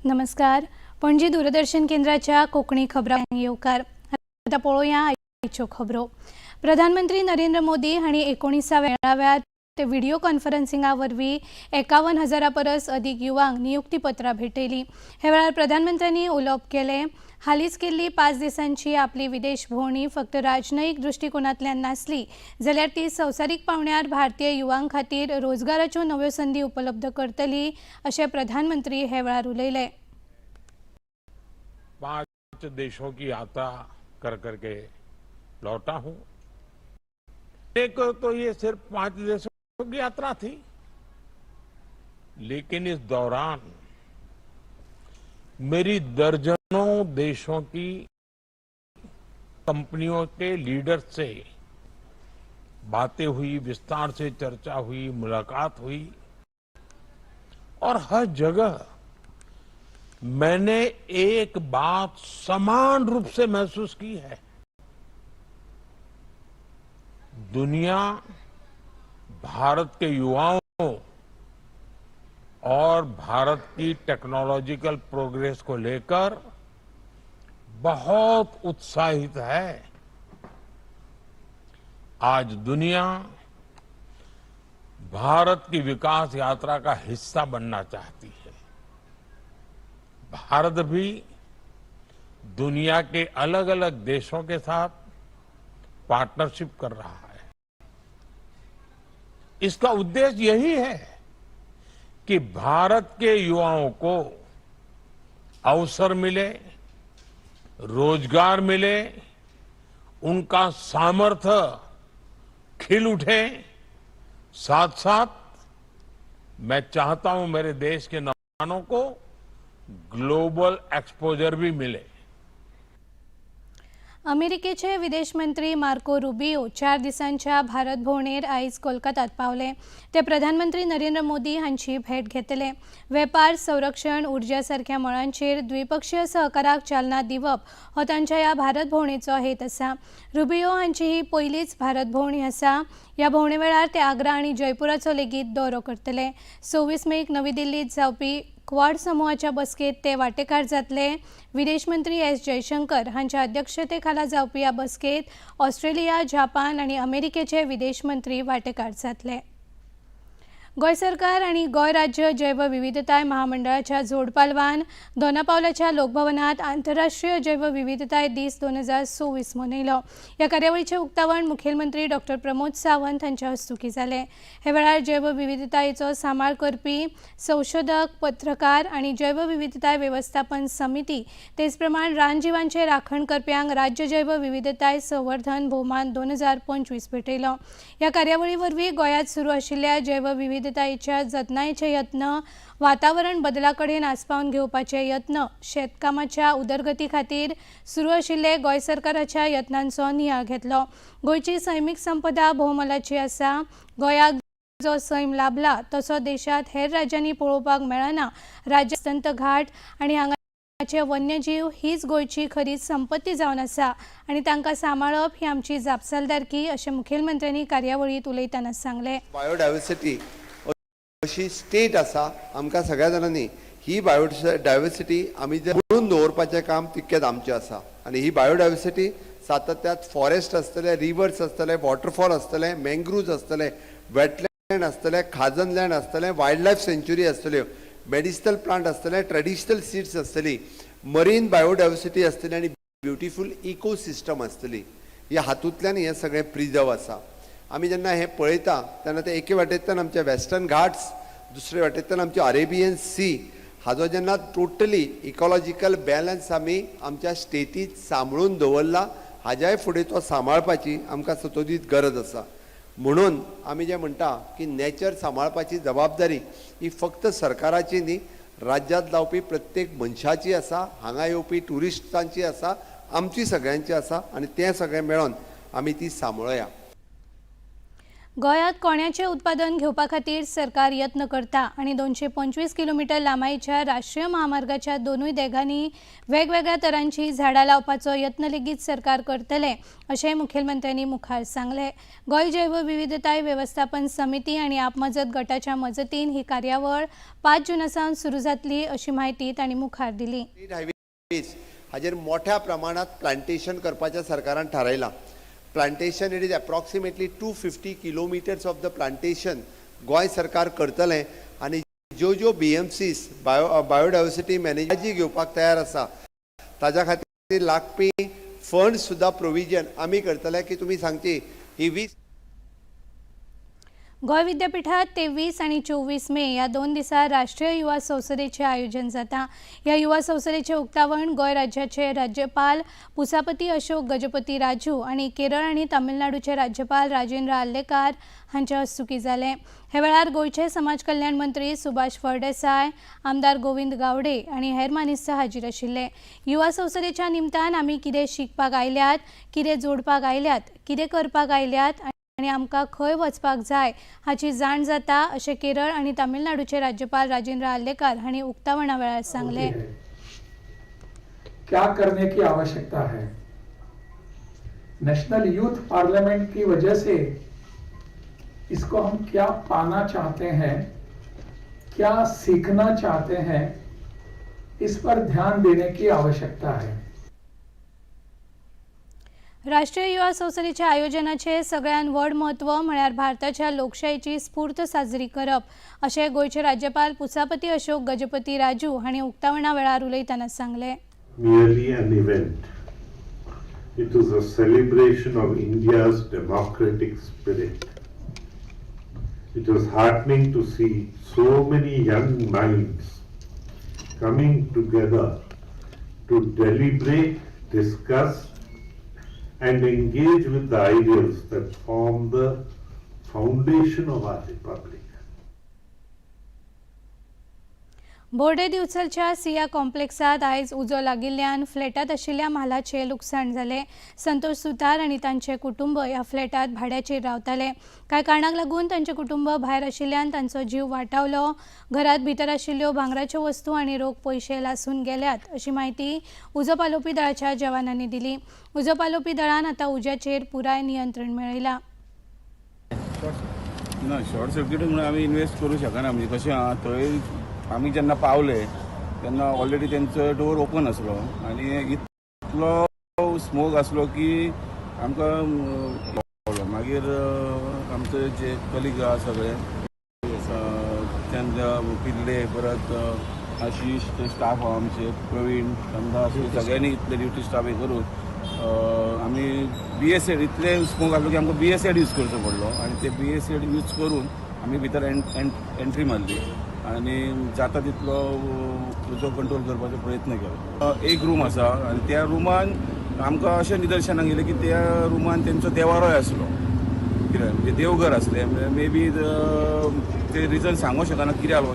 नमस्कार. पणजी दूरदर्शन केंद्राच्या कोंकणी खबरांक येवकार. आतां पळोवया आयच्यो खबरो. प्रधानमंत्री नरेंद्र मोदी हांणी 19व्या मेळाव्यात व्हिडिओ कॉन्फरन्सिंगा वरवीं 51 हजारा परस अदीक युवांक नियुक्तीपत्रां भेटयलीं. हे वेळार प्रधानमंत्र्यांनी उलोवप केलें. हालींच केल्ली 5 दिसांची आपली विदेश भोंवडी फक्त राजनयीक दृश्टिकोनांतल्यान नासली, जाल्यार ती संवसारीक पांवड्यार भारतीय युवां खातीर रोजगाराच्यो नव्यो संदी उपलब्ध करतली, अशें प्रधानमंत्री हे वेळार उलयले. पांच देशों की यात्रा कर करके लौटा हूं. एक तो ये सिर्फ पांच देशों की यात्रा थी, लेकिन इस दौरान मेरी दर्जनों देशों की कंपनियों के लीडर्स से बातें हुई, विस्तार से चर्चा हुई, मुलाकात हुई और हर जगह मैंने एक बात समान रूप से महसूस की है. दुनिया भारत के युवाओं और भारत की टेक्नोलॉजिकल प्रोग्रेस को लेकर बहुत उत्साहित है. आज दुनिया भारत की विकास यात्रा का हिस्सा बनना चाहती है. भारत भी दुनिया के अलग अलग देशों के साथ पार्टनरशिप कर रहा है. इसका उद्देश्य यही है कि भारत के युवाओं को अवसर मिले, रोजगार मिले, उनका सामर्थ्य खिल उठे. साथ साथ मैं चाहता हूं, मेरे देश के नौजवानों को ग्लोबल एक्सपोजर भी मिले. अमेरिकेचे विदेश मंत्री मार्को रुबियो 4 दिसांच्या भारत भोवणेर आयज कोलकातात पावले. ते प्रधानमंत्री नरेंद्र मोदी हांची भेट घेतले. वेपार, संरक्षण, उर्जा सारख्या मळांचेर द्विपक्षीय सहकाराक चालना दिवप हो तांच्या ह्या भारत भोवणेचो हेत आसा. रुबियो हांची ही पयलीच भारत भोवणी आसा. ह्या भोवणे वेळार ते आग्रा आनी जयपुराचो लेगीत दौरो करतले. 26 मेक नवी दिल्लीत जावपी क्वाड समुहाच्या बसकेत ते वांटेकार जातले. विदेश मंत्री एस जयशंकर हांच्या अध्यक्षते खाला जावपी ह्या बसकेत ऑस्ट्रेलिया, जपान आनी अमेरिकेचे विदेश मंत्री वांटेकार जातले. गोंय सरकार आनी गोंय राज्य जैव विविधताय महामंडळाच्या जोडपालवान दोनापावलाच्या लोकभवनात आंतरराष्ट्रीय जैव विविधताय दीस 2026 मनयलो. ह्या कार्यावळीचें उक्तावण मुखेलमंत्री डॉक्टर प्रमोद सावंत हांच्या हस्तुकीं जालें. हे वेळार जैव विविधतायेचो सांबाळ करपी संशोधक, पत्रकार आनी जैव विविधताय वेवस्थापन समिती, तेचप्रमाण रानजिवांचे राखण करप्यांक राज्य जैव विविधताय संवर्धन भोवमान 2025 भेटयलो. ह्या कार्यावळी वरवीं गोंयांत सुरू आशिल्ल्या जैव विविधतायेच्या जतनायेचे यत्न, वातावरण बदला कडेन आसपावन घेवपाचे यत्न, शेतकामाच्या उदरगती खातीर सुरू आशिल्ले गोंय सरकाराच्या यत्नांचो नियाळ घेतलो. गोंयची सैमीक संपदा भोवमोलाची आसा. गोंयाक जो सैम लाभला तसो देशांत हेर राज्यांनी पळोवपाक मेळना. राज्य अस्तंत घाट आनी हांगाचे वन्यजीव हीच गोंयची खरी संपत्ती जावन आसा आनी तांकां सांबाळप ही आमची जापसालदारकी, अशें मुखेलमंत्र्यांनी कार्यावळींत उलयतना सांगलें. बायोडायवर्सिटी अशी स्टेट आसा. आमकां सगळ्या जाणांनी ही बायोडायवर्सिटी आमी जर म्हणून दवरपाचें काम तितकेंच आमचें आसा. आनी ही बायोडायवर्सिटी सातत्यात फॉरेस्ट आसतले, रिवर्स आसतले, वॉटरफॉल आसतले, मँग्रुव्ज आसतले, वेटलँड आसतले, खाजन लँड आसतले, वायल्ड लायफ सँच्युरी आसतल्यो, मेडिसिनल प्लांट आसतले, ट्रेडिशनल सीड्स आसतली, मरीन बायोडायवर्सिटी आसतली आनी ब्युटिफूल इकोसिस्टम आसतली. ह्या हातूंतल्यान हें सगळें प्रिजर्व आसा. आमी जेन्ना हें पळयता तेन्ना ते एके वाटेंतल्यान आमचे वेस्टर्न घाट्स, दुसरे वाटेंतल्यान आमचे अरेबियन सी, हाजो जेन्ना टोटली इकॉलॉजिकल बॅलन्स आमी आमच्या स्टेटीत सांबाळून दवरला, हाज्याय फुडें तो सांबाळपाची आमकां सतोदीत गरज आसा. म्हणून आमी जें म्हणटा की नेचर सांबाळपाची जबाबदारी ही फक्त सरकाराची न्ही, राज्यांत रावपी प्रत्येक मनशाची आसा, हांगा येवपी ट्युरिस्टांची आसा, आमची सगळ्यांची आसा आनी तें सगळें मेळोन आमी ती सांबाळया. गोंयांत कोंड्याचें उत्पादन घेवपा खातीर सरकार यत्न करता आनी 225 किलोमिटर लांबायेच्या राष्ट्रीय महामार्गाच्या दोनूय देगांनी वेगवेगळ्या तरांची झाडां लावपाचो यत्न लेगीत सरकार करतले अशें मुखेलमंत्र्यांनी मुखार सांगलें. गोंय जैवविविधताय वेवस्थापन समिती आनी आपमजत गटाच्या मजतीन ही कार्यावळ 5 जूना सावन सुरू जातली अशी म्हायती तांणी मुखार दिली. स्टेट हायवेज हाजेर मोठ्या प्रमाणात प्लांटेशन करपाचें सरकारान थारायलां. Plantation, it is approximately 250 kilometers of the plantation Goa सरकार करतलें आनी ज्यो ज्यो BMCs biodiversity manage घेवपाक तयार आसा, ताज्या खातीर लागपी फंड सुद्दां प्रोविजन आमी करतले की तुमी सांगची ही 20 गोंय विद्यापीठात 23 आनी 24 मे ह्या 2 दिसा राष्ट्रीय युवा संसदेचें आयोजन जाता. ह्या युवा संसदेचें उक्तावण गोंय राज्याचे राज्यपाल पुसापती अशोक गजपती राजू आनी केरळ आनी तामिळनाडूचे राज्यपाल राजेंद्र आर्लेकार हांच्या हस्तुकीं जालें. हे वेळार गोंयचे समाज कल्याण मंत्री सुभाष फळदेसाय, आमदार गोविंद गावडे आनी हेर मानेस्त हाजीर आशिल्ले. युवा संसदेच्या निमतान आमी कितें शिकपाक आयल्यात, कितें जोडपाक आयल्यात, कितें करपाक आयल्यात आनी आमकां खंय वचपाक जाय हाची जाण जाता अशें केरळ आनी तामिळनाडूचे राज्यपाल राजेंद्र आर्लेकार हांणी उक्तावणा वेळार सांगलें. होती है। क्या करने की आवश्यकता है? नेशनल यूथ पार्लियामेंट की वजह से इसको हम क्या पाना चाहते हैं, क्या सीखना चाहते हैं, इस पर ध्यान देने की आवश्यकता है. राष्ट्रीय युवा संसदेच्या आयोजनाचे सगळ्यात व्हड म्हत्व म्हळ्यार भारताच्या लोकशायेची स्फूर्त साजरी करप अशें गोंयचे राज्यपाल पुसापती अशोक गजपती राजू हांणी उक्तावणा वेळार उलयतना सांगलें. Merely an event. It is a celebration of India's democratic spirit. It was heartening to see so many young minds coming together to deliberate, discuss, and engage with the ideals that form the foundation of our republic. बोर्डे दिवचलच्या सिया कॉम्प्लेक्सात आयज उजो लागिल्ल्यान फ्लॅटात आशिल्ल्या म्हालाचें लुकसाण जालें. संतोष सुतार आनी तांचे कुटुंब ह्या फ्लॅटात भाड्याचेर रावताले. कांय कारणाक लागून तांचें कुटुंब भायर आशिल्ल्यान तांचो जीव वाटावलो. घरात भितर आशिल्ल्यो भांगराच्यो वस्तू आनी रोख पयशे लासून गेल्यात अशी म्हायती उजो पालोवपी दळाच्या जवानांनी दिली. उजो पालोवपी दळान आतां उज्याचेर पुराय नियंत्रण मेळयलां. ना, शॉर्ट सर्किट म्हणून आमी इन्वेस्ट करूं शकना. म्हणजे कशें आहा, थंय आमी जेन्ना पावले तेन्ना ऑलरेडी तेंचो डोर ओपन आसलो आनी इतलो स्मोक आसलो की आमकां पावलो. मागीर आमचे जे कलीग आहा सगळे, चंद्र पिल्ले, परत आशिश, ते स्टाफ आहा आमचे प्रवीण रामदास, सगळ्यांनी इतले ड्युटी स्टाफ हे करून आमी बी एस एड, इतले स्मोक आसलो की आमकां बी एस एड यूज करचो पडलो आनी ते बी एस एड यूज करून आमी भितर एंट्री मारली आनी जाता तितलो उजो कंट्रोल करपाचो प्रयत्न केलो. एक रूम आसा आनी त्या रुमान आमकां अशें निदर्शनाक येयलें की त्या रुमान तेंचो देवारोय आसलो. कितें म्हणजे देवघर आसलें. मे बी ते रिजन सांगूंक शकना कितें जालो.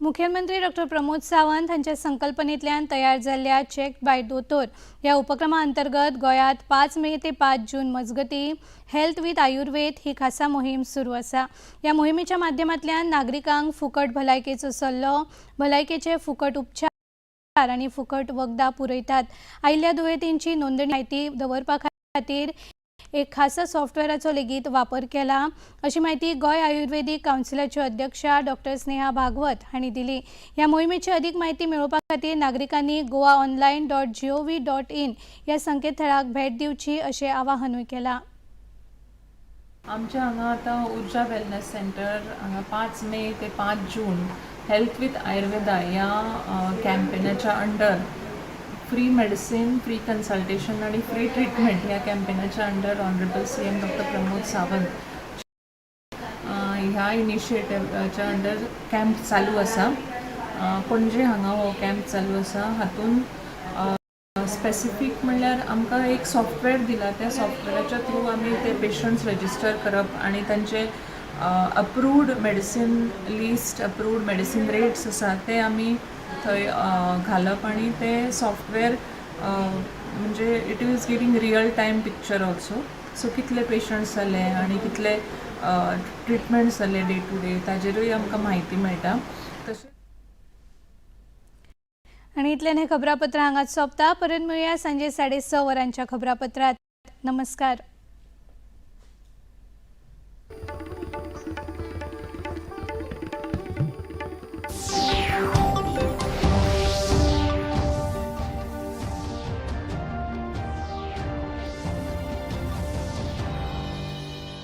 मुख्यमंत्री डॉक्टर प्रमोद सावंत हांच्या संकल्पनेंतल्यान तयार जाल्ल्या चेक बाय दोतोर ह्या उपक्रमा अंतर्गत गोंयांत 5 मे ते 5 जून मजगती हेल्थ विथ आयुर्वेद ही खासा मोहीम सुरू आसा. ह्या मोहिमेच्या माध्यमांतल्यान नागरिकांक फुकट भलायकेचो सल्लो, भलायकेचे फुकट उपचार आनी फुकट वखदां पुरयतात. आयिल्ल्या दुयेंतींची नोंदणी म्हायती दवरपा खातीर एक खासा सॉफ्टवेअराचो लेगीत वापर केला अशी म्हायती गोंय आयुर्वेदीक कावन्सिलाच्यो अध्यक्षा डॉक्टर स्नेहा भागवत हांणी दिली. ह्या मोहिमेची अदीक म्हायती मेळोवपा खातीर नागरिकांनी goaonline.gov.in ह्या संकेतथळाक भेट दिवची अशें आवाहनूय केलां. आमच्या हांगा आतां उर्जा वेलनस सेंटर हांगा 5 मे ते 5 जून हेल्थ विथ आयुर्वेदा ह्या कॅम्पेनाच्या under free medicine, free consultation आनी फ्री ट्रिटमेंट ह्या कॅम्पेनाच्या under honourable CM doctor Pramod Sawant ह्या इनिशिएटिवाच्या अंडर कॅम्प चालू आसा. पणजे हांगा हो कॅम्प चालू आसा. हातून स्पेसिफीक म्हणल्यार आमकां एक सॉफ्टवेअर दिला. त्या सॉफ्टवेअराच्या थ्रू आमी ते पेशंट्स रजिस्टर करप आनी तांचे approved medicine list, approved medicine rates आसा ते आमी थंय घालप आनी ते सॉफ्टवेअर म्हणजे it is giving real time picture also. So कितले पेशंट्स जाले आनी कितले ट्रिटमेंट्स जाले डे टू डे ताजेरूय आमकां म्हायती मेळटा. तशें आनी इतल्यान हें खबरापत्र हांगाच सोंपता. परत मेळुया सांजे 6:30 वरांच्या खबरापत्रात. नमस्कार.